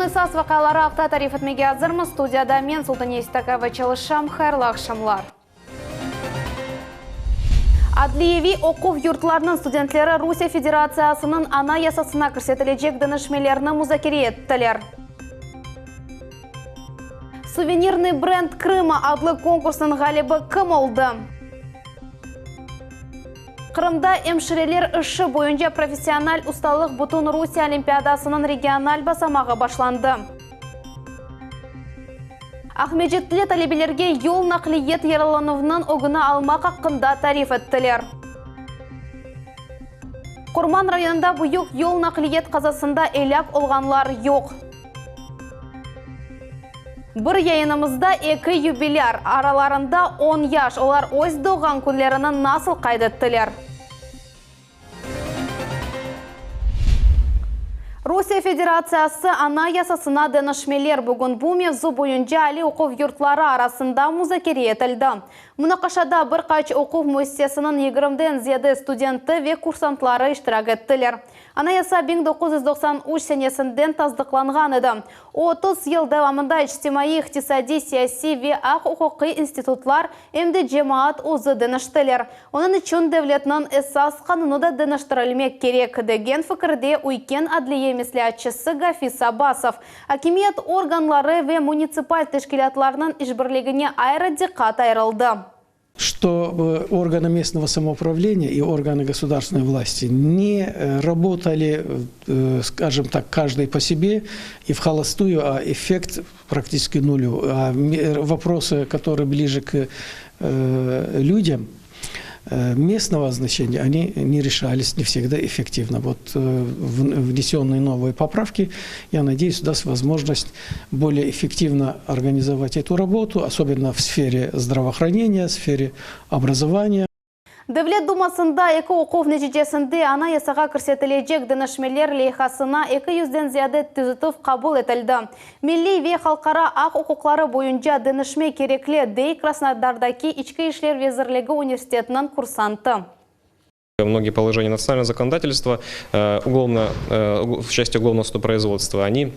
Künniñ esas vaqiaları aqta tarif etmege azırmız. Studiyada men, Sultaniye Istakayeva, çalışam. Hayırlı aqşamlar. Adliyeviy oquv yurtlarınıñ studentleri Rusiye Federatsiyasınıñ Anayasasına kirsetilecek deñişmelerni muzakere ettiler. Suvenirnıy brend Krıma adlı konkursnıñ ğalibi kim oldı? Qırımda emşireler işi boyunca professional ustalıq Bütün Rusiye olimpiadasınıñ regional basamağı başlandı. Aqmescitli talebelerge yol naqliyet yaralanuvınıñ ögüni almaq aqqında tarif ettiler. Qurman rayonında büyük yol naqliyet qazasında elâk olğanlar yoq. Bir yayınımızda eki yubilâr, aralarında on yaş, olar öz doğğan künlerini nasıl qayd ettiler? Rusiye Federatsiyası Anayasasına deñişmeler bugün bu mevzu boyunca aliy oquv yurtları arasında muzakere etildi. Munaqaşada bir qaç oquv müessisesiniñ yigirmiden ziyade studenti ve kursantları iştirak ettiler. Anayasa 1993 senesinden tasdıqlanğan edi. O, 30 yıl devamında içtimaiy, iqtisadiy, siyasiy ve aq-uquqiy institutlar, em de cemaat özü deñiştiler. Onıñ içün devletniñ esas qanunı da deñiştirilmek kerek, degen fikirde üyken adliye mesleatçısı Gafis Abbasov. Akimiyet organları ve munitsipal teşkilâtlarnıñ işbirligine ayrı diqqat ayırıldı. Что органы местного самоуправления и органы государственной власти не работали, скажем так, каждый по себе и вхолостую, а эффект практически нулю. А вопросы, которые ближе к людям, местного значения, они не решались не всегда эффективно. Вот внесенные новые поправки, я надеюсь, даст возможность более эффективно организовать эту работу, особенно в сфере здравоохранения, в сфере образования. Devlet Dumasında eki oquv neticesinde Anayasağa kirsetilecek deñişmeler leyhasına eki yüzden ziyade tüzetüv qabul etildi. Milliy ve halqara aq-uquqları boyunca deñişme kerekli, dey Krasnodardaki İçki işler vezirligi universitetiniñ kursantı. Многие положения национального законодательства, уголовно, в части уголовного судопроизводства, они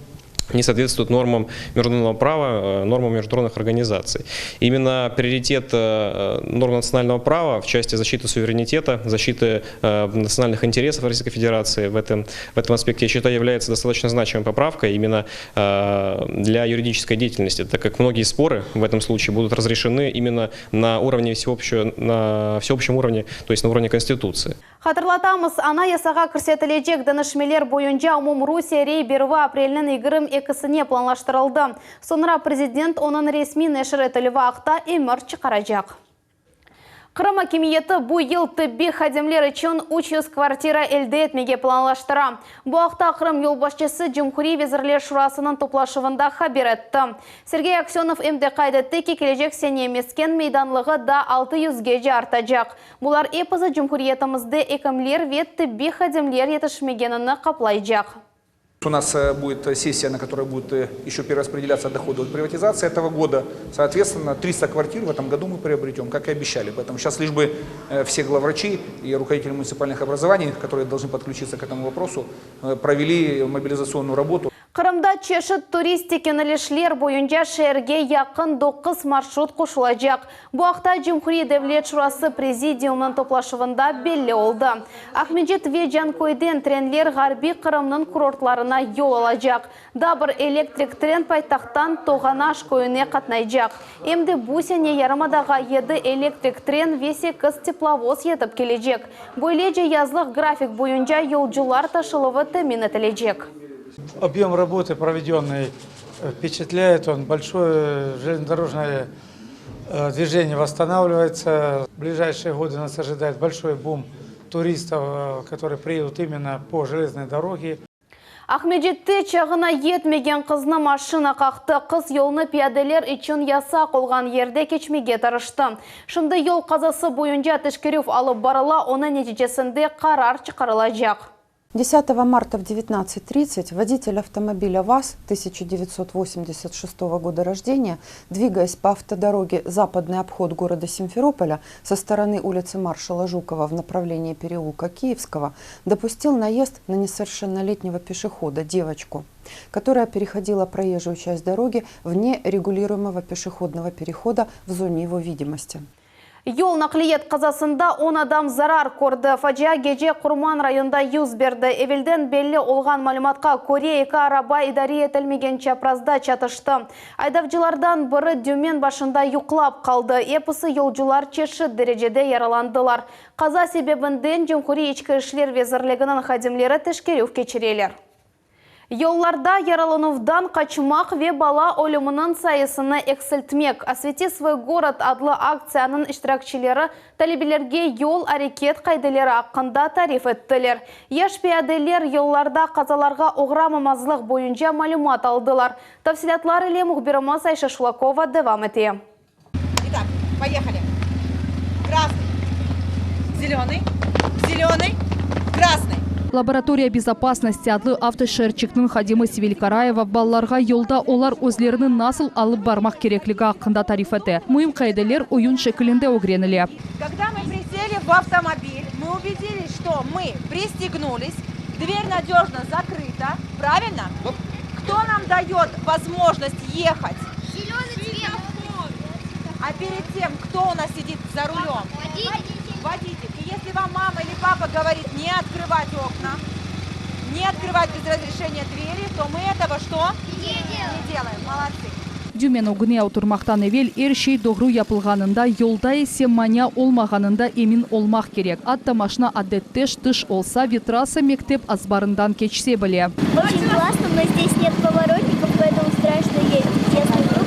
не соответствуют нормам международного права, нормам международных организаций. Именно приоритет норм национального права в части защиты суверенитета, защиты национальных интересов Российской Федерации в этом, в этом аспекте, я считаю, является достаточно значимой поправкой именно для юридической деятельности, так как многие споры в этом случае будут разрешены именно на уровне всеобщего, на всеобщем уровне, то есть на уровне Конституции. Hatırlatamız, Anayasağa kirsetilecek deñişmeler boyunca umumrusiye rey berüvi aprelniñ 22-sine planlaştırıldı. Soñra prezident onıñ resmiy neşir etilüvi aqta emir çıqaracaq. Qırım akimiyeti bu yıl tibbiy hadimler içün 300 kvartira elde etmege planlaştıra. Bu aqta Qırım yolbaşçısı Cumhuriy vezirler şurasınıñ toplaşuvında haber etti. Sergey Aksönov em de qayd etti ki, kelecek sene mesken meydanlığı da 600gece artacaq. Bular episi cumhuriyetimizde ekimler ve tibbiy hadimler yetişmegenini qaplaycaq. У нас будет сессия, на которой будут еще перераспределяться доходы от приватизации этого года. Соответственно, 300 квартир в этом году мы приобретем, как и обещали. Поэтому сейчас лишь бы все главврачи и руководители муниципальных образований, которые должны подключиться к этому вопросу, провели мобилизационную работу. Qırımda çeşit turistik yönelişler boyunca şeerge yaqın doquz marşrut qoşulacaq. Bu aqta Cumhuriy Devlet Şurası Prezidiumınıñ toplaşuvında belli oldı. Aqmescit ve Canköyden trenler ğarbiy Qırımnıñ kurortlarına yol alacaq. Daa bir elektrik tren paytahttan Toğanaş köyüne qatnaycaq. Em de bu sene yarımadağa yedi elektrik tren ve sekiz teplovoz yetip kelecek. Böylece yazlıq grafik boyunca yolcular taşıluvı temin etilecek. Объем работы проведенный впечатляет, он большое железнодорожное движение восстанавливается. В ближайшие годы нас ожидает большой бум туристов, которые приедут именно по железной дороге. Aqmescitte çağına yetmegen qıznı maşina qaqtı. Qız yolnı piyadeler içün yasaq olğan yerde keçmege tırıştı. Şimdi yol qazası boyunca teşkerüv alıp barıla, onıñ neticesinde qarar çıqarılacaq. 10 марта в 19.30 водитель автомобиля ВАЗ 1986 года рождения, двигаясь по автодороге «Западный обход» города Симферополя со стороны улицы маршала Жукова в направлении переулка Киевского, допустил наезд на несовершеннолетнего пешехода, девочку, которая переходила проезжую часть дороги вне регулируемого пешеходного перехода в зоне его видимости. Yol naqliyat qazasında 10 adam zarar kördi. Facia gece Qurman rayonında yüz berdi. Evelden belli olğan malümatqa köre eki araba idare etilmegen çaprazda çatıştı. Aydavcılardan biri dümen başında yuqlap qaldı. Episi yolcular çeşit derecede yaralandılar. Qaza sebebinden Cumhuriy İçki işler vezirliginiñ hadimleri teşkerüv keçireler. Yollarda yaralanuvdan qaçmaq ve bala ölüminiñ sayısını eksiltmek «Освети свой город» adlı aktsiyanıñ iştirakçileri talebelerge yol areket qaideleri aqqında tarif ettiler. Yaş piyadeler yollarda qazalarğa oğramamazlıq boyunca malümat aldılar. Tafsilâtlar ile mühbirimiz Ayşe Şulakova devam ete. Итак, поехали. Красный, зеленый, зеленый, красный. Лаборатория безопасности adlı avto şeerçikniñ hadimi Sevil Karayeva balalarğa yolda olar özlerini nasıl alıp barmaq kerekligi aqqında tarif ete. Müim qaideler oyun şekilinde ögrenile. Когда мы присели в автомобиль, мы убедились, что мы пристегнулись, дверь надежно закрыта, правильно? Кто нам дает возможность ехать? Зеленый цвет. А перед тем, кто у нас сидит за рулем? Водитель. Водитель. И если вам мама или папа говорит не открывать окна, не открывать без разрешения двери, то мы этого что? Не делаем. Не делаем. Молодцы. Dümen ögüne oturmaqtan evel er şey doğru yapılğanında, yolda ise mania olmağanında emin olmaq kerek. Atta maşina adetten tış olsa ve trassa mektep azbarından keçse bile. Очень классно, но здесь нет поворотников, поэтому страшно ездить. Если вдруг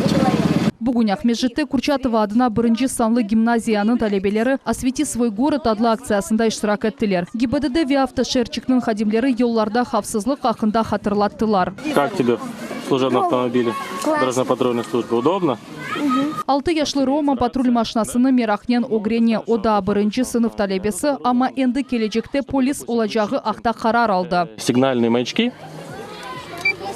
человек. Bugün Aqmescitte Kurçatova adına birinci sanlı gimnaziyanıñ talebeleri «Освети свой город» adlı aktsiyasında iştirak ettiler. ГИБДД ve avto şeerçikniñ hadimleri yollarda havfsızlıq aqqında hatırlattılar. Как тебе в служебном автомобиле дорожно-патрульной службы? Удобно? 6 yaşlı Roma patrul maşinasını meraqnen ögrene. O daa birinci sınıf talebesi, amma endi kelecekte polis olacağı aqta qarar aldı. Сигнальные маячки.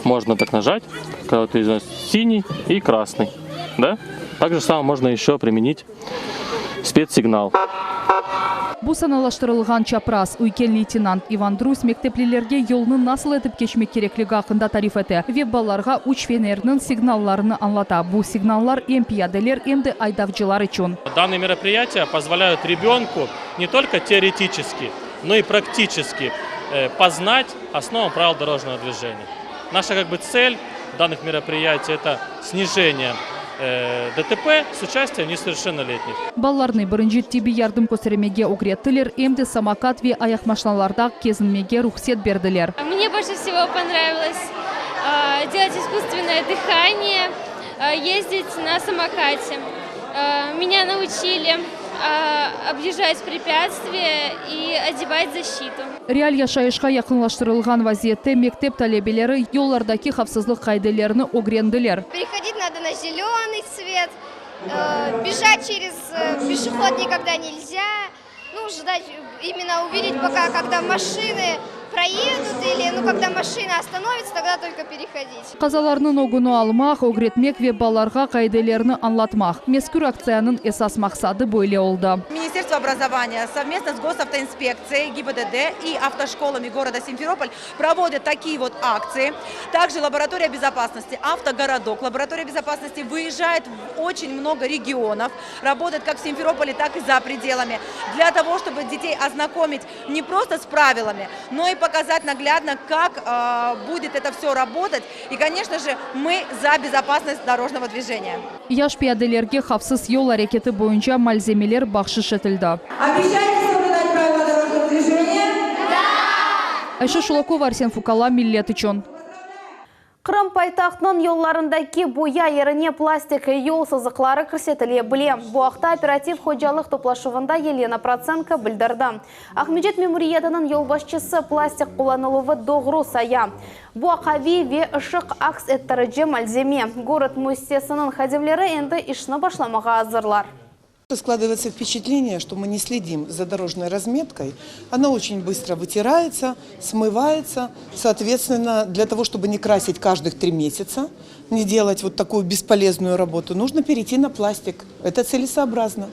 Можно так нажать, когда ты знаешь, синий и красный. Да? Так же самое можно еще применить спецсигнал. Bu sanalaştırılğan çapraz üyken leytenant İvan Drus mekteplilerge yolnı nasıl etip keçmek kerekligi aqqında tarif ete ve balalarğa üç fenerniñ signallarını añlata. Bu signallar em piyadeler, em de aydavcılar içün. Данные мероприятия позволяют ребенку не только теоретически, но и практически познать основы правил дорожного движения. Наша как бы цель данных мероприятий – это снижение ДТП с участием несовершеннолетних. Balalarnı birinci tibbiy yardım köstermege ögrettiler, em de samokat ve ayaqmaşinalarda kezinmege ruhset berdiler. Мне больше всего понравилось делать искусственное дыхание, ездить на самокате. Меня научили объезжать препятствия и одевать защиту. Real yaşayışqa yaqınlaştırılğan vaziyette mektep talebeleri yollardaki havfsızlıq qaidelerini ögrendiler. Переходить надо на зеленый цвет, бежать через пешеход никогда нельзя. Ну, ждать, именно увидеть пока, когда машины проедут или, ну, когда машина остановится, тогда только переходить. Qazalarnıñ ögüni almaq, ögretmek ve balalarğa qaidelerni añlatmaq. Mezkür aktsiyanıñ esas maqsadı böyle oldı. Министерство образования совместно с госавтоинспекцией, ГИБДД и автошколами города Симферополь проводят такие вот акции. Также лаборатория безопасности, автогородок, лаборатория безопасности выезжает в очень много регионов, работает как в Симферополе, так и за пределами, для того, чтобы детей ознакомить не просто с правилами, но и показать наглядно, как будет это все работать. И, конечно же, мы за безопасность дорожного движения. Yaş piyadelerge havfsız yol areketi boyunca malzemeler bahşış etildi. Обещаете соблюдать правила дорожного движения? Ayşe Şulakova, Arsen Fukala, Millet içün. Qırım paytahtınıñ yollarındaki boya yerine plastik yol sızıqları kirsetile bile. Bu aqta operativ hocalıq toplaşuvında Yelena Проценко bildirdi. Aqmescit memuriyetiniñ yolbaşçısı plastik qullanıluvı doğru saya. Bu aqaviy ve ışıq aks ettirici malzeme. Gorod müessisesiniñ hadimleri endi işni başlamağa azırlar. Складывается впечатление, что мы не следим за дорожной разметкой. Она очень быстро вытирается, смывается. Соответственно, для того, чтобы не красить каждых три месяца, не делать вот такую бесполезную работу, нужно перейти на пластик. Это целесообразно.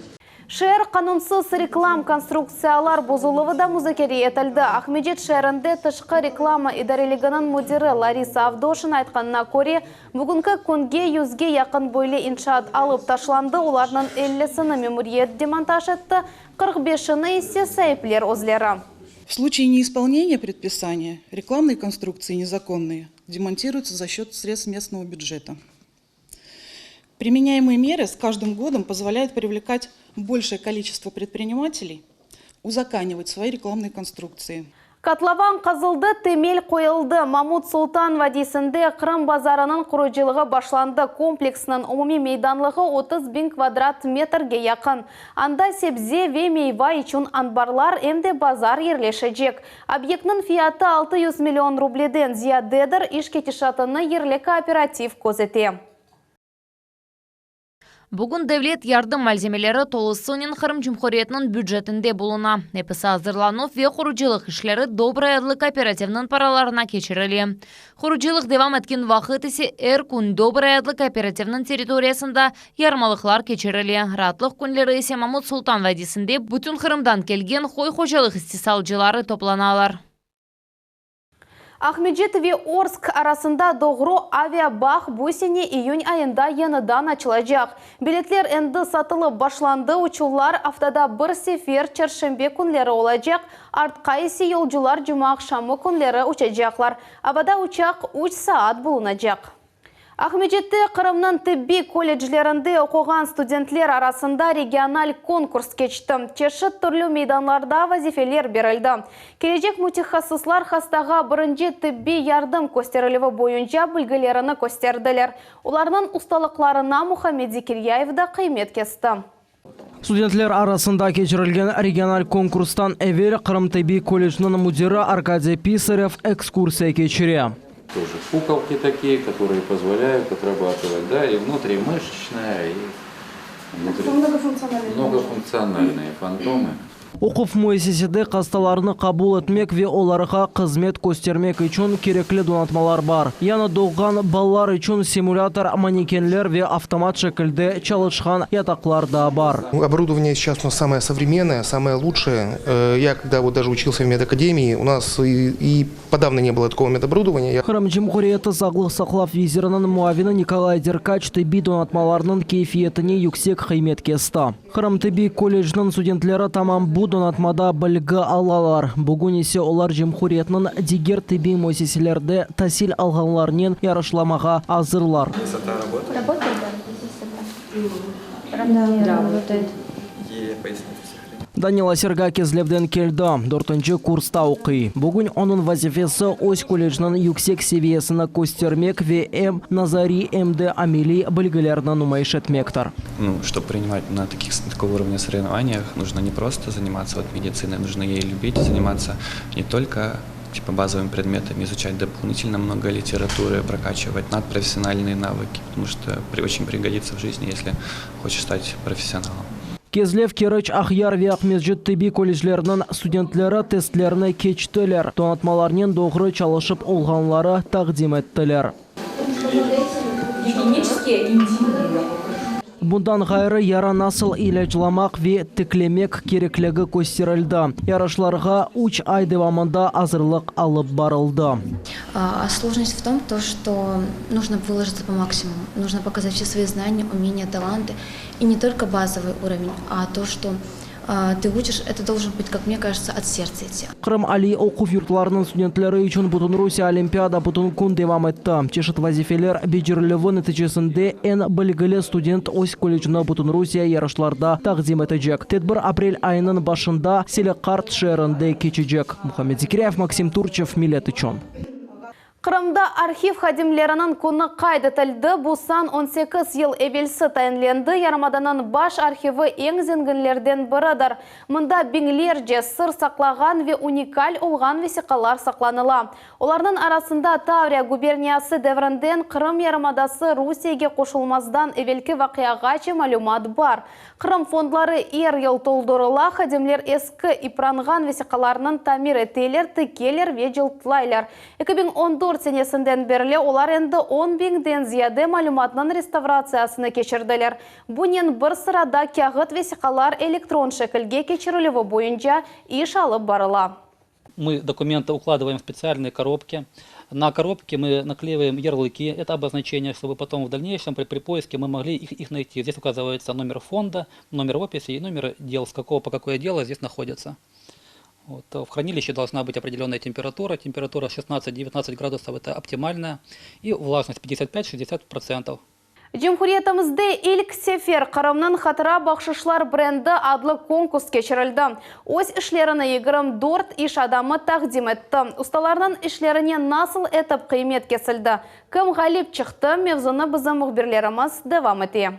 Şeer qanunsız reklam konstruktsiyalar bozuluvı da muzakere etildi. Aqmescit şeerinde tışqı reklama idareliginiñ müdiri Larisa Avdoşina aytqanına köre, bugünki künge yüzge yaqın böyle inşaat alıp taşlandı, olarnıñ ellisini memuriyet demontaj etti, 45-ini ise saipler özleri. В случае неисполнения предписания рекламные конструкции незаконные демонтируются за счет средств местного бюджета. Применяемые меры с каждым годом позволяют привлекать большее количество предпринимателей, узаканивать свои рекламные конструкции. Kotlovan qazıldı, temel qoyuldı. Mamut Sultan vadiysinde Qırım bazarınıñ qurucılığı başlandı. Kompleksniñ umumiy meydanlığı 30 biñ kvadrat metrge yaqın. Anda sebze ve meyva içün anbarlar, em de bazar yerleşecek. Obyektniñ fiyatı 600 million rubleden ziyadedir, iş ketişatını yerli kooperativ közete. Bugün devlet yardım malzemeleri tolusınen Qırım Cumhuriyetiniñ bücetinde buluna. Episi azırlanuv ve qurucılıq işleri Dobraya adlı kooperativniñ paralarına keçirile. Qurucılıq devam etken vaqıt ise er kün Dobraya adlı kooperativniñ territoriyasında yarmalıqlar keçirile. Raatlıq künleri ise Mamut Sultan vadiysinde bütün Qırımdan kelgen köy hocalıq istisalcıları toplanalar. Aqmescit ve Orsk arasında doğru aviabağ bu sene iyün ayında yañıdan açılacaq. Biletler endi satılıp başlandı, uçuvlar aftada bir sefer çarşenbe künleri olacaq, artqa ise yolcular cumaaqşamı künleri uçacaqlar. Avada uçaq üç saat bulunacaq. Aqmescitte Qırımnıñ tibbiy kolleclerinde oquğan studentler arasında regional konkurs keçti. Çeşit türlü meydanlarda vazifeler berildi. Kelecek mütehassıslar hastağa birinci tibbiy yardım kösterilüvi boyunca bilgilerini kösterdiler. Olarnıñ ustalıqlarına Muhammed Zekiryayev da qıymet kesti. Studentler arasında keçirilgen regional konkurstan evel Qırım tibbiy kolleciniñ müdiri Arkadiy Pisarev ekskursiya keçire. Тоже куколки такие, которые позволяют отрабатывать, да, и внутримышечная, и внутри... многофункциональные фантомы. Oquv müessisede hastalarnı qabul etmek ve olarğa hızmet köstermek içün kerekli donatmalar bar. Yañı doğğan balalar içün simulâtor manekenler ve avtomat şekilde çalışqan yataqlar da bar. Оборудование сейчас у нас самое современное, самое лучшее. Я когда вот даже учился в медакадемии, у нас и, и подавно не было такого медоборудования. Qırım Cumhuriyeti sağlıq saqlav naziriniñ muavini Nikolay Derkaç tibbiy donatmalarnıñ keyfiyetine yüksek qıymet kesti. Qırım tibbiy kolleciniñ studentleri tamam bu donatmada bilgi alalar. Bugün ise olar cumhuriyetniñ diger tibbiy müessiselerde tasil alğanlarnen yarışlamağa azırlar. Работает, да, Да, работает. Danila Serga Kezlevden keldi, dörtünci kursta oquy. Bugün onıñ vazifesi öz kolleciniñ yüksek seviyesini köstermek ve em nazariy, em de ameliy bilgilerni numayış etmektir. Ну, чтобы принимать на таких, такого уровня соревнованиях, нужно не просто заниматься вот медициной, нужно ей любить, заниматься не только типа базовыми предметами, изучать дополнительно много литературы, прокачивать надпрофессиональные навыки, потому что при, очень пригодится в жизни, если хочешь стать профессионалом. Kezlev, Keriç, Aqyar ve Aqmescit tibbiy kollecleriniñ studentleri testlerni keçtiler. Donatmalarnen doğru çalışıp olğanları taqdim ettiler. Гигиенические интимные. Bundan ğayrı yara nasıl ilâclamaq ve tiklemek kerekligi kösterildi. Yarışlarğa üç ay devamında azırlıq alıp barıldı. А сложность в том, то, что нужно выложиться по максимуму, нужно показать все свои знания, умения, таланты. И не только базовый уровень, а то, что а, ты учишь, это должен быть, как мне кажется, от сердца идти. Qırım aliy oquv yurtlarınıñ studentleri içün Bütünrusiye olimpiada bütün kün devam etti. Çeşit vazifeler becerilüvi neticesinde eñ bilgili student öz kollecini Bütünrusiye yarışlarda taqdim etecek. Tedbir aprel ayınıñ başında Saleqard şeerinde keçecek. Muhammed Zekiryayev, Maksim Turçev, Millet içün. Qırımda arhiv hadimleriniñ künü qayd etildi. Bu san 18 yıl evelsi tayinlendi. Yarımadanıñ baş arhivi eñ zenginlerden biridir. Mında biñlerce sır saqlağan ve unikal olğan vesiqalar saqlanıla. Olarnıñ arasında Tavriya guberniyası devrinden Qırım yarımadası Rusiyege qoşulmazdan evelki vaqiağace malümat bar. Qırım fondları er yıl toldurıla, hadimler eski, ipranğan vesiqalarnıñ tamir eteler, tikeler ve cıltlaylar. 2014 senesinden berli olar endi on biñden ziyade malümatnıñ restavratsiyasını keçirdiler. Bunen bir sırada kâğıt vesiqalar elektron şekilge keçirilüvi boyunca iş alıp barıla. Мы документы укладываем в специальные коробки. На коробке мы наклеиваем ярлыки, это обозначение, чтобы потом в дальнейшем при, при поиске мы могли их, их найти. Здесь указывается номер фонда, номер описи и номер дел, с какого по какое дело здесь находится. Вот. В хранилище должна быть определенная температура. Температура 16-19 градусов это оптимальная. И влажность 55-60%. Cumhuriyetimizde ilk sefer Qırımnıñ hatıra bahşışlar brendi adlı konkurс keçirildi. Öz işlerini 24 iş adamı taqdim etti. Ustalarnıñ işlerine nasıl etip qıymet kesildi, kim ğalip çıqtı, mevzunı bizim mühbirlerimiz devam ete.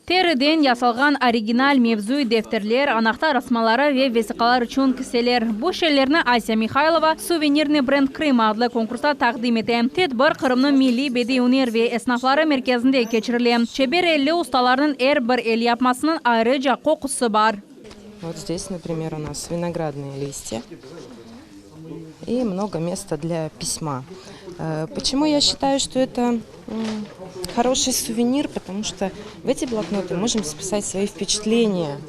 Teriden yasalğan original mevzuiy defterler, anahtar asmaları ve vesiqalar içün kiseler. Bu şeylerni Asya Mihaylova Suvenirnıy brend Krıma adlı konkursta taqdim ete. Tedbir Qırımnıñ milliy bediy üner ve esnafları merkezinde keçirile. Çeber elli ustalarnıñ er bir elyapmasınıñ ayrıca qoqusı bar. Vot zdes, naprimer, u nas vinogradnıye listya i mnogo mesta dlâ pisma. Počemu ya şçitayu, çto eto Хороший сувенир, потому что в эти блокноты можем записать свои впечатления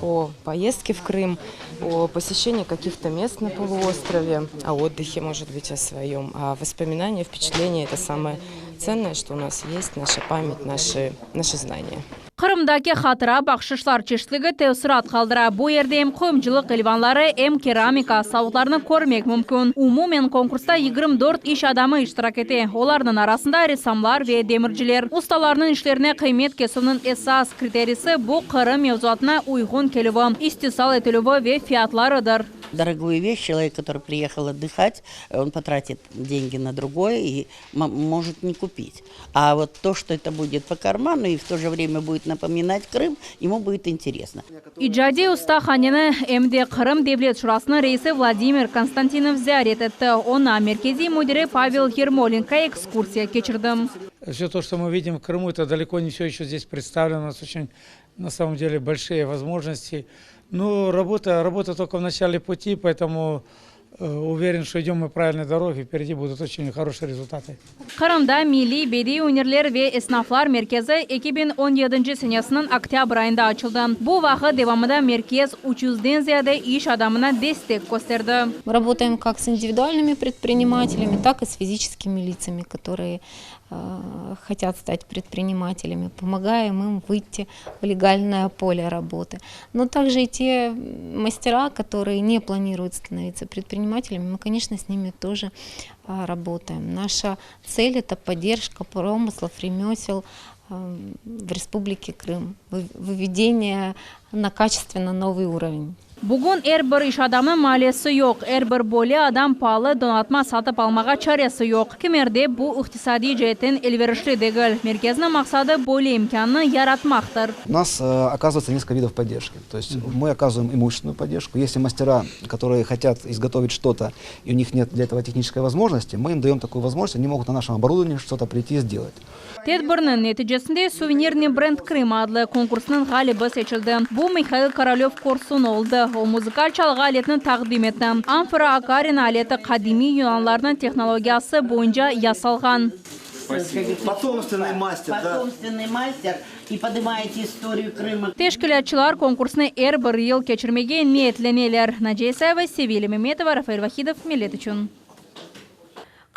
о поездке в Крым, о посещении каких-то мест на полуострове, о отдыхе, может быть, о своем. А воспоминания, впечатления – это самое ценное, что у нас есть, наша память, наши, наши знания. Qırımdaki hatıra bahşışlar çeşitligi teessurat qaldıra. Bu yerde em qoyumcılıq ilvanları, em keramika savutlarını körmek mümkün. Umumen konkursta 24 iş adamı iştirak ete. Olarnıñ arasında ressamlar ve demirciler. Ustalarnıñ işlerine qıymet kesüvniñ esas kriteriysi bu Qırım mevzuatına uyğun kelüvi, istisal etilüvi ve fiyatlarıdır. Дорогую вещь, человек, который приехал отдыхать, он потратит деньги на другое и может не купить. А вот то, что это будет по карману и в то же время будет напоминать Крым, ему будет интересно. İcadiy ustahaneni em de Qırım Devlet Şurasınıñ reisi Vladimir Konstantinov ziyaret etti. Oña merkeziy müdiri Pavel Yermolenko ekskursiya keçirdi. Все то, что мы видим в Крыму, это далеко не все еще здесь представлено. У нас очень, на самом деле, большие возможности. Ну, работа, работа только в начале пути, поэтому э, уверен, что идем мы правильной дорогой, впереди будут очень хорошие результаты. Qırımda Milliy bediy ünerler ve esnaflar merkezi 2017 senesiniñ oktâbr ayında açıldı. Bu vaqıt devamında merkez 300-den ziyade iş adamına destek kösterdi. Мы работаем как с индивидуальными предпринимателями, так и с физическими лицами, которые э, хотят стать предпринимателями. Помогаем им выйти в легальное поле работы. Но также и те мастера, которые не планируют становиться предпринимателями, мы, конечно, с ними тоже э, работаем. Наша цель – это поддержка промыслов, ремесел э, в Республике Крым, выведение на качественно новый уровень. Bugün er bir iş adamınıñ maliyesi yoq, er bir böyle adam paalı donatma satıp almağa çaresi yoq. Kimerde bu iqtisadiy ceetten elverişli degil. Merkezniñ maqsadı böyle imkânnı yaratmaqtır. У нас э, оказывается несколько видов поддержки. То есть мы оказываем имущественную поддержку. Если мастера, которые хотят изготовить что-то, и у них нет для этого технической возможности, мы им даем такую возможность, они могут на нашем оборудовании что-то прийти и сделать. Tedbirniñ neticesinde Suvenirnıy brend Krıma adlı konkursnıñ ğalibi seçildi. Bu Mihail Korolev-Korsun oldı. O, muzıkal çalğı aletini taqdim etti. Amfora okarina aleti qadimiy yunanlarnıñ tehnologiyası boyunca yasalğan. Потомственный мастер, да. Потомственный мастер и поднимаете историю Крыма. Teşkilâtçılar konkursnı er bir yıl keçirmege niyetleneler. Naciye İsayeva, Sevilya Memetova, Rafael Vahidov, Millet içün.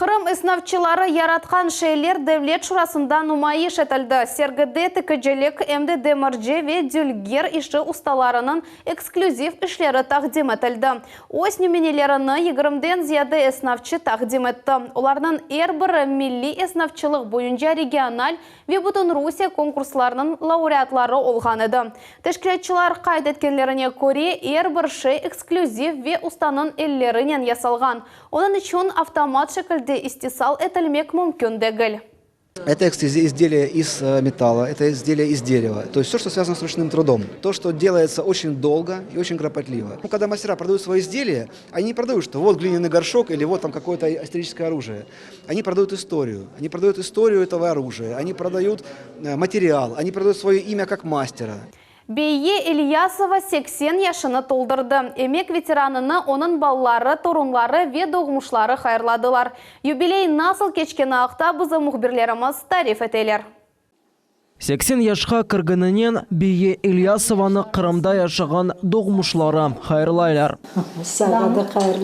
Qırım esnafçıları yaratqan şeyler Devlet şurasında numayış etildi. Sergide tikicilik, em de demirci ve dülger işi ustalarınıñ eksklüziv işleri taqdim etildi. Öz nümünelerini yigirmiden ziyade esnafçı taqdim etti. Olarnıñ er biri milliy esnafçılıq boyunca regional ve bütünrusiye konkurslarınıñ laureatları olğan edi. Teşkilâtçılar qayd etkenlerine köre, er bir şey eksklüziv ve ustanıñ ellerinen yasalğan. Onıñ içün avtomat şekilde istisal etilmek mümkün degil. Это изделия из э, металла, это изделия из дерева. То есть все, что связано с ручным трудом. То, что делается очень долго и очень кропотливо. Ну, когда мастера продают свои изделия, они не продают, что вот глиняный горшок или вот там какое-то историческое оружие. Они продают историю. Они продают историю этого оружия. Они продают э, материал. Они продают свое имя как мастера. Beyye İlyasova 80 yaşını toldurdı. Emek veteranını onıñ balaları, torunları ve doğmuşları hayırladılar. Yubiley nasıl keçkeni aqta bizim mühbirlerimiz tarif eteler. 80 yaşqa kirgeninen Beyye İlyasovanı Qırımda yaşağan doğmuşları hayırlaylar.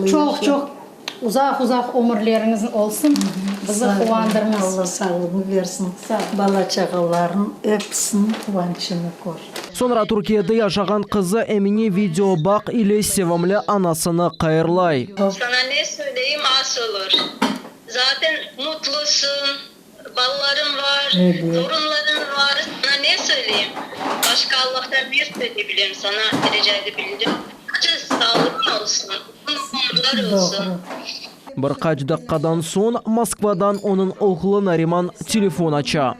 Çoq çoq uzaq uzaq ömürleriñiz olsun, bizi quvandırıñız. Alla sağlığını bersin, bala-çağalarnıñ episiniñ quvançını kör. Soñra Türkiyede yaşağan qızı Emine video bağ ile sevimli anasını hayırlay. Saña ne söyleyim az olur. Zaten mutlusıñ, balalarıñ var, torunlarıñ var, saña ne söyleyim? Başqa Allahtan ne isteyebilem, saña rica edebilirim, sadece sağlığıñ olsun, uzun ömürler olsun. Bir qaç daqqadan soñ Moskvadan onıñ oğlu Nariman telefon aça.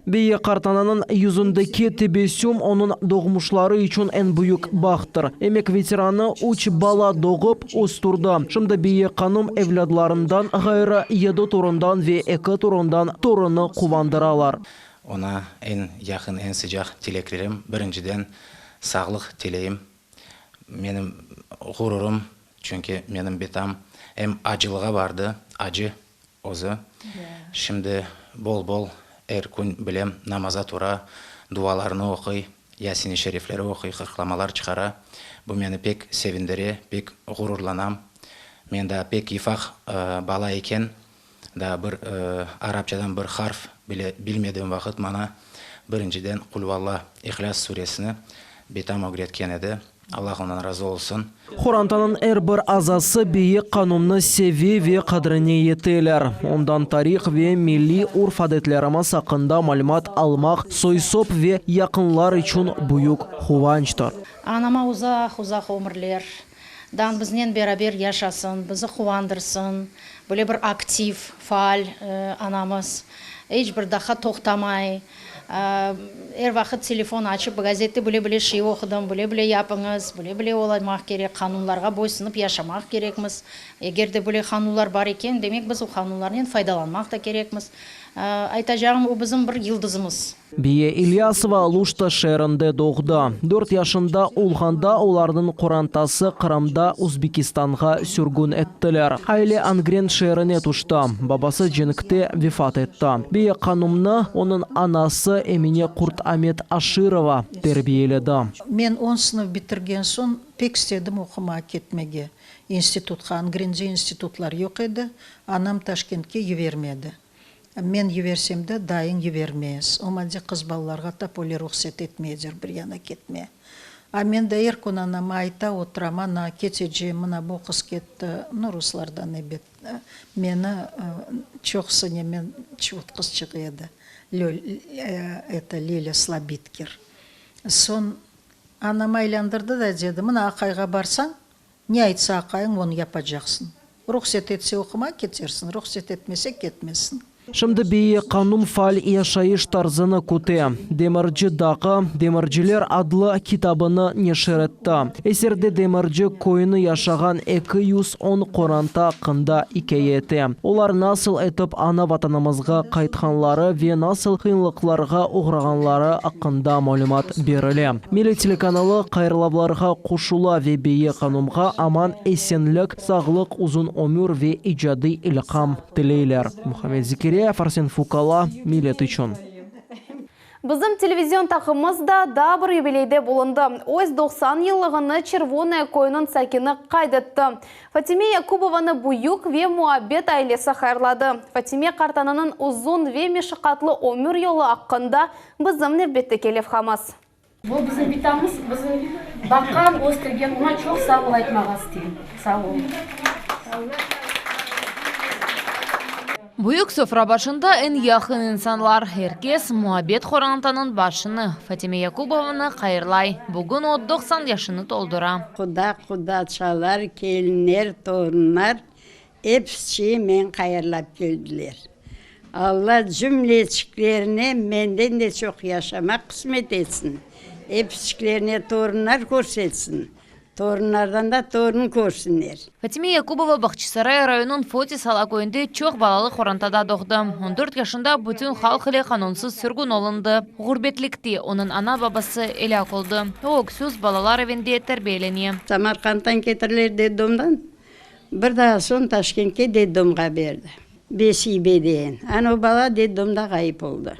Beye qartananıñ yüzündeki tebessüm onıñ doğmuşları içün eñ büyük bahttır. Emek veteranı üç bala doğıp, östürdi. Şimdi Beye qanım evlâdlarından ğayrı yedi torundan ve eki torundan torunı quvandıralar. Oña eñ yaqın, eñ sıcaq tileklerim, birinciden, sağlıq tileyim. Menim ğururım, çünki menim bitam em acılığa bardı, acı özü. Şimdi bol-bol er kün bilem, namaza tura, dualarını oquy, Yasin-i şerifleri oquy, qırqlamalar çıqara. Bu meni pek sevindire, pek ğururlanam. Men daa pek yıfaq bala eken, Daa bir arapçadan bir harf bile bilmediğim vaqıt maña birinciden Qulvalla, İhlâs suresini bitam ögretken edi. Allah ondan razı olsun. Qorantanıñ er bir azası Beyik qanumnı seve ve qadrine yeteler. Ondan tarih ve milliy urf-adetlerimiz aqqında malümat almaq soy-sop ve yaqınlar içün büyük quvançtır. Anama uzaq-uzaq ömürler, Dan biznen beraber yaşasın, bizi quvandırsın. Böyle bir aktiv, faal anamız. İç bir daqqa toqtamay. Er vaqıt telefon açıp, gazette böyle-böyle şey oqudım, böyle-böyle yapıñız, böyle-böyle olmaq kerek, qanunlarğa boysunıp yaşamaq kerekmiz. Eger de böyle qanunlar bar eken, demek biz o qanunlarnen faydalanmaq da kerekmiz. Aytacağım, o bizim bir yıldızımız. Biye İlyasova Aluşta şeerinde doğdı. Dört yaşında olğanda olarnıñ qorantası Qırımda Özbekistanğa sürgün ettiler. Aile Angren şeerine tüşti. Babası cenkte vefat etti. Biye qanumnı onıñ anası Emine Qurt-Amet Aşirova terbiyeledi. Men on sınıf bitirgen soñ pek istedim oqumağa ketmege institutqa. Angrende institutlar yoq edi. Anam Taşkentke yibermedi. Men yibersem de, dayıñ yibermez. O made qız balalarğa tap öyle ruhset etmeydir bir yana ketme. A men de er kün anama ayta oturam, ana, ketecem, mına bu qız ketti, nu, ruslardan ebet, meni çoqusı nemen çuvut qızçıq edi, Lö, eto, Lilâ Slabitker. Soñ anam aylandırdı da dedi, mına aqayğa barsañ, Ne aytsa aqayıñ, onı yapacaqsıñ. Ruhset etse oqumağa ketersiñ, ruhset etmese ketmezsiñ. Şimdi Beye qanun faal yaşayış tarzını küte. Demirci dağı, demirciler adlı kitabını neşir etti. Eserde Demirci köyüni yaşağan 210 qoranta aqqında ikâye ete. Olar nasıl etip ana Vatanımızğa qaytqanları ve nasıl qıyınlıqlarğa oğrağanları aqqında malümat berile. Millet telekanalı hayırlavlarğa qoşula ve Beye hanımğa aman-esenlik, sağlıq, uzun ömür ve icadiy ilham tileyler. Muhammed Zekirya, Arsen Fukala, Millet içün. Bizim televizion taqımımız da daa bir yubileyde bulundı. Öz 90 yıllığını Çervonoye köyüniñ sakini qayd etti. Fatime Yakubovanı büyük ve muabbet ailesi hayırladı. Fatime qartananıñ uzun ve meşaqatlı ömür yolu aqqında bizim nevbetteki levhamız. Bu bizim bitamız, bizni baqqan, östürgen, oña çoq sağ ol aytmağa isteyim. Sağ ol. Büyük sofra başında eñ yaqın insanlar. Er kes muabbet qorantanıñ başını, Fatime Yakubovanı hayırlay. Bugün o, 90 yaşını toldura. Quda, qudaçalar, kelinler, torunlar, episi meni hayırlap keldiler. Alla cümleçiklerine menden de çoq yaşamaq qısmet etsin, episiçiklerine torunlar körsetsin. Torunlardan da torun körsinler. Fatime Yakubova Bağçasaray rayonınıñ Fotis Ala köyünde çoq balalı qorantada doğdı. On dört yaşında bütün halq ile qanunsız sürgün olundı. Ğurbetlikte onıñ ana-babası elâk oldı. O, öksüz balalar evinde terbiyelene. Samarqanddan ketiriler detdomdan, bir daa soñ Taşkentke detdomğa berdi. Besibe degen. Ana o bala detdomda ğayıp oldı.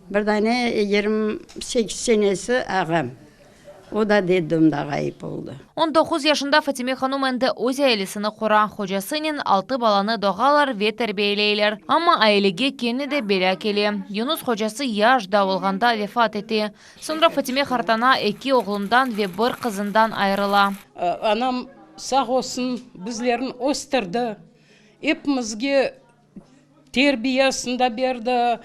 Bir dane 28 senesi ağam, o da detdomda ğayıp oldı. 19 yaşında Fatime hanum endi öz ailesini qura. Hocasınen altı balanı doğalar ve terbiyeleyler. Amma ailege kene de belâ kele. Yunus hocası yaş da olğanda vefat ete. Soñra Fatime qartana eki oğlundan ve bir qızından ayırıla. Anam sağ olsun, bizlerni östürdi. Epimizge Terbiyesini de berdi.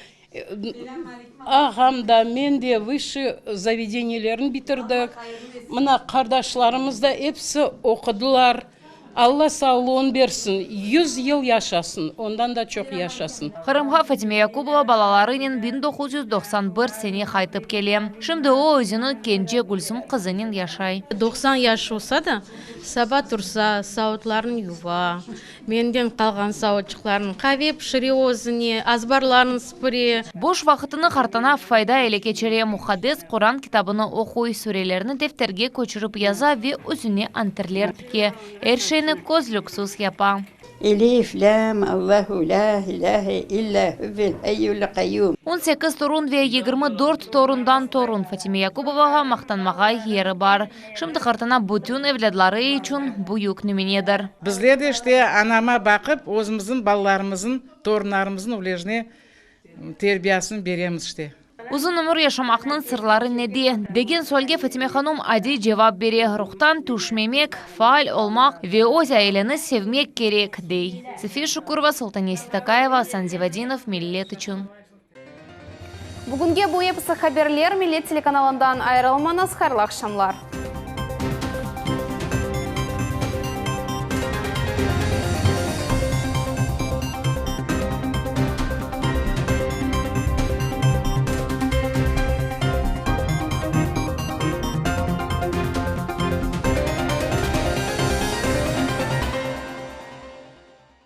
Ağam da, men de vısşiy zavedeniyelerni bitirdik. Mına, qardaşlarımız da episi oqudılar. Alla sağlığın bersin, yuz yıl yaşasın, ondan da çoq yaşasın. Qırımğa Fatime Yakubova balalarınen 1991 sene qaytıp kele. Şimdi o, özüniñ kence Gülsüm qızınen yaşay. 90 yaş olsa da, saba tursa, savutlarını yuva, Menden qalğan savutçıqlarnı qave pişire özüne, azbarlarnı süpüre. Boş vaqıtını qartana fayda ile keçire, Muqaddes Quran kitabını oquy, surelerni defterge köçürip yaza ve özüne anterler tike. Er şeyni közlüksiz yapa. Elif, Lâm, Allahu lâ ilâhe illâ huvel hayyul qayyum. 18 torun ve 24 torundan torun Fatime Yakubovağa maqtanmağa yeri bar. Şimdi qartana bütün evlâdları içün büyük nümünedir. Bizler de işte anama baqıp, özümizniñ balalarımıznıñ, torunlarımıznıñ öylejine terbiyasını beremiz işte. Uzun ömür yaşamaqnıñ sırları nede? Degen sualge Fatime hanum adiy cevap bere, Ruhtan tüşmemek, faal olmaq ve öz aileni sevmek kerek, dey. Safiye Şukurova, Sultaniye Seytakayeva, Asan Zivadinov, Millet içün. Bugünge bu episi haberler, Millet telekanalından ayırılmañız, hayırlı aqşamlar.